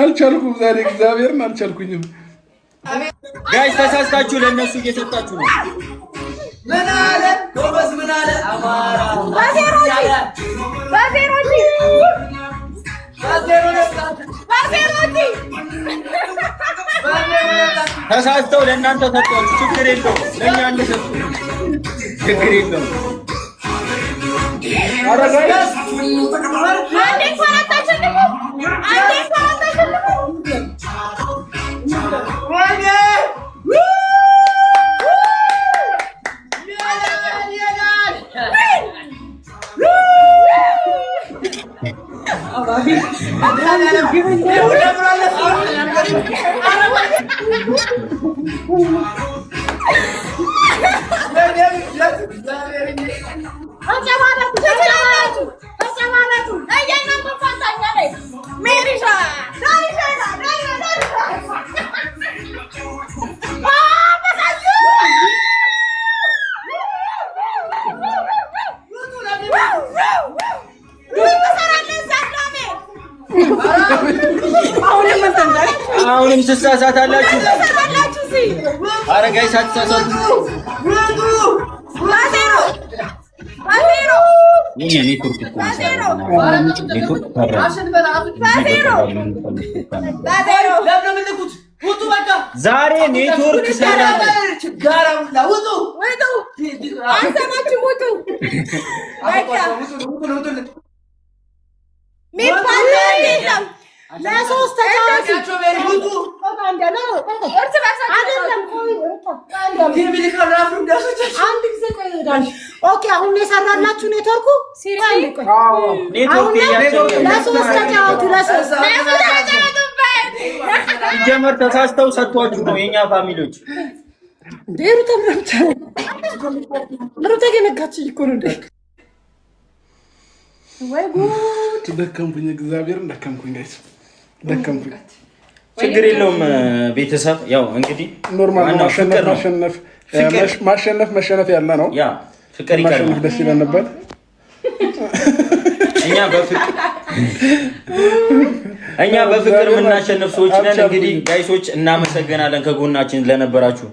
አልቻልኩም ዛሬ፣ እግዚአብሔርን አልቻልኩኝም። Guys፣ ተሳስታችሁ ለእነሱ እየሰጣችሁ ነው። ምን አለ ጎበዝ? ምን አለ አማራ? በዜሮ በዜሮ በዜሮ። ተሳስተው ለእናንተ ሰጧችሁ። ችግር የለውም። ለእኛ እንደሰጡ ችግር የለውም። ኧረ guys። አንዴ እንኳን አታሸንፉም። አንዴ እንኳን አታሸንፉም። ወይኔ! ይላል ይላል። ተጨማለቱ፣ ትችላላችሁ። ተጨማለቱ። እያንዳንዱ ፋንታኛ ላይ ሜሪሻ ዳሪሻ ዳሪሻ ዳሪሻ አበሳዩ። ምን ትሰራለህ እዛ አዳሜ? አሁንም ትሳሳታላችሁ። ምን ትሰራላችሁ እዚህ? አረ guys፣ አትሳሳቱ። በዜሮ በዜሮ። የኛ ኔትወርክ እኮ ነው። በዜሮ። ኔትወርክ ፈራ። በዜሮ በዜሮ። ለምን ነው የምንልኩት? ውጡ በቃ። ዛሬ ኔትወርክ ሰራ። ችጋራ ሁላ ውጡ። ውጡ! አንሰማችሁም። ውጡ! በቃ ሚባል የለም። ለሶስት ተጫዋች ውጡ። እርስ በርሳችሁ አይደለም። ቆይ አንድ ጊዜ ቆይ። Okay፣ አሁን የሰራላችሁ ኔትወርኩ። አንዴ ቆይ። ኔትወርክ እያስቸገረ ለሶስት ተጫወቱ። ለሶስት። ተጫወቱበት። ሲጀመር ተሳስተው ሰጥቷችሁ ነው የኛ family ዎች። እንዴ ሩታ ብቻ ሩታ ገነጋች እኮ ነው እንዴ? ወይ ጉድ! ደከምኩኝ፣ እግዚአብሔርን ደከምኩኝ፣ guys፣ ደከምኩኝ። ችግር የለውም ቤተሰብ፣ ያው እንግዲህ Normal ነው። ዋናው ማሸነፍ ፍቅር ነው። ማሸነፍ ፍቅር። ማሸነፍ መሸነፍ ያለ ነው። ያ ፍቅር ማሸነፍ ይቀድማል። ደስ ይለን ነበር። እኛ በፍቅር የምናሸንፍ ሰዎች ነን። እንግዲህ guys ኦች፣ እናመሰግናለን ከጎናችን ለነበራችሁ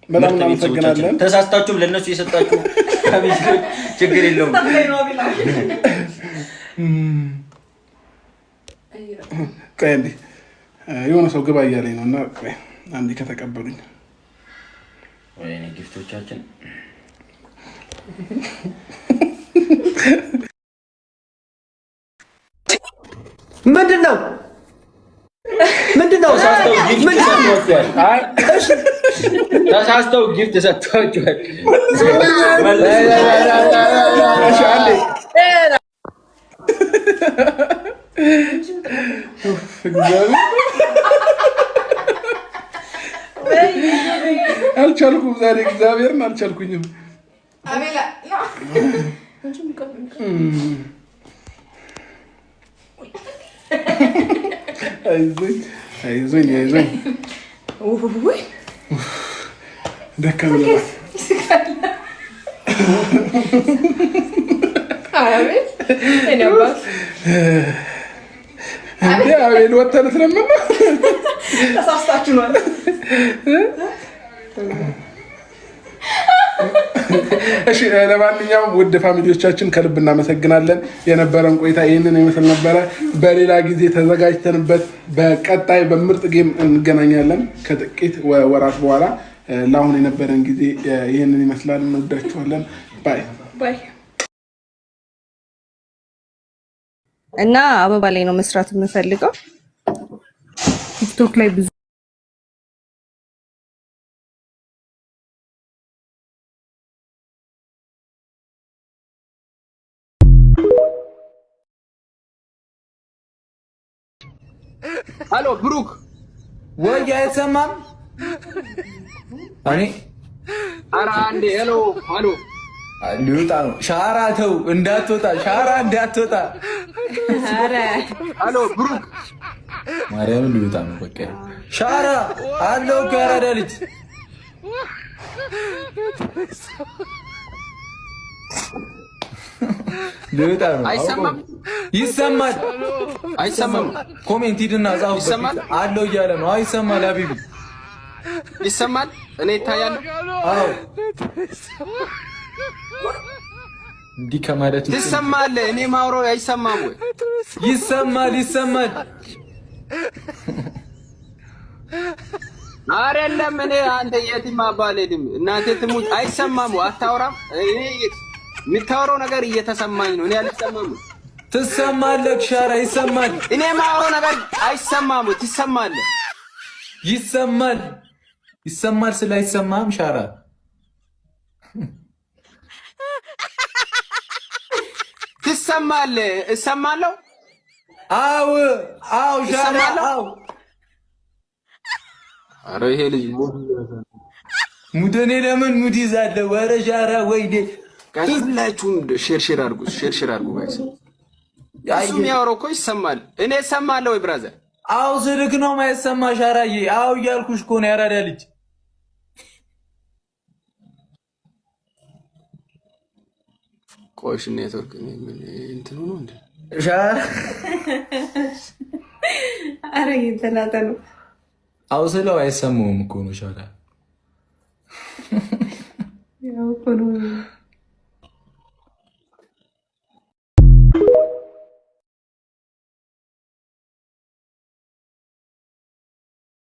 በጣም ምርጥ ቤተሰቦቻችን። እናመሰግናለን። ተሳስታችሁም ለእነሱ የሰጣችሁ family ዎች ችግር የለውም። ቆይ አንዴ፣ የሆነ ሰው ግባ እያለኝ ነው እና ቆይ አንዴ ከተቀበሉኝ። ወይኔ gift ኦቻችን። ምንድን ነው? ምንድን ነው? ተሳስተው gift ሰጥቷቸዋል። ተሳስተው gift ሰጥቷቸዋል። እሺ አንዴ፣ እግዚአብሔር አልቻልኩም ዛሬ፣ እግዚአብሔርን አልቻልኩኝም። አቤላ። አይዞኝ አይዞኝ አይዞኝ፣ ደከመኝ። ይስቃል። አቤት እኔ አባት። እንዴ አቤል፣ ወጥተህ ልትለምን ነው? ተሳስታችሁ ነው። እሺ፣ ለማንኛውም ውድ family ዎቻችን ከልብ እናመሰግናለን። የነበረን ቆይታ ይህንን ይመስል ነበረ። በሌላ ጊዜ ተዘጋጅተንበት በቀጣይ በምርጥ game እንገናኛለን ከጥቂት ወራት በኋላ። ለአሁን የነበረን ጊዜ ይህንን ይመስላል። እንወዳችኋለን። Bye። Bye። እና አበባ ላይ ነው መስራት የምፈልገው። ቲክቶክ ላይ ብዙ ሀሎ ብሩክ። ወይ አይሰማም? እኔ ኧረ አንዴ፣ hello hello። ሊወጣ ነው። ሻራ ተው እንዳትወጣ፣ ሻራ እንዳትወጣ። ሀሎ ብሩክ። ማርያምን ሊወጣ ነው። በቃ ሻራ አለው እኮ ያራዳ ልጅ። ሊወጣ ነው። አይሰማም? ይሰማል። አይሰማም? Comment ሂድና ጻፉበት። ይሰማል? አለው እያለ ነው። አዎ ይሰማል። ሀቢቢ። ይሰማል? እኔ ይታያለሁ? አዎ፣ እንዲህ ከማለት ውጭ። ትሰማለህ? እኔ ማውራው አይሰማም ወይ? ይሰማል፣ ይሰማል። አይደለም፣ እኔ አንተ የትም አባልሄድም። እናቴ ትሙት አይሰማም ወይ? አታውራም? እኔ የምታወራው ነገር እየተሰማኝ ነው። እኔ አልሰማም ወይ? ትሰማለህ ሻራ፣ ይሰማል። እኔ የማወራው ነገር አይሰማም ወይ? ትሰማለህ? ይሰማል፣ ይሰማል። ስለ አይሰማም ሻራ። ትሰማለህ? እሰማለሁ። አው አው ሻራ። ይሰማል? አው። ኧረ ይሄ ልጅ ሙድ ሙድ፣ እኔ ለምን ሙድ ይዛለሁ? ኧረ ሻራ ወይኔ። Guys፣ ሁላችሁም share share አድርጉ፣ share share አድርጉ guys። እሱ የሚያወራው እኮ ይሰማል። እኔ እሰማለሁ ወይ brother? አው፣ ስልክ ነው ማይሰማ ሻራዬ። አው እያልኩሽ እኮ ነው ያራዳ ልጅ። ቆሽ ኔትወርክ እንትኑ ነው እንዴ? ሻራ። አረ እየተላጠ ነው። አው ስለው አይሰማውም እኮ ነው ሻራ። ያው እኮ ነው።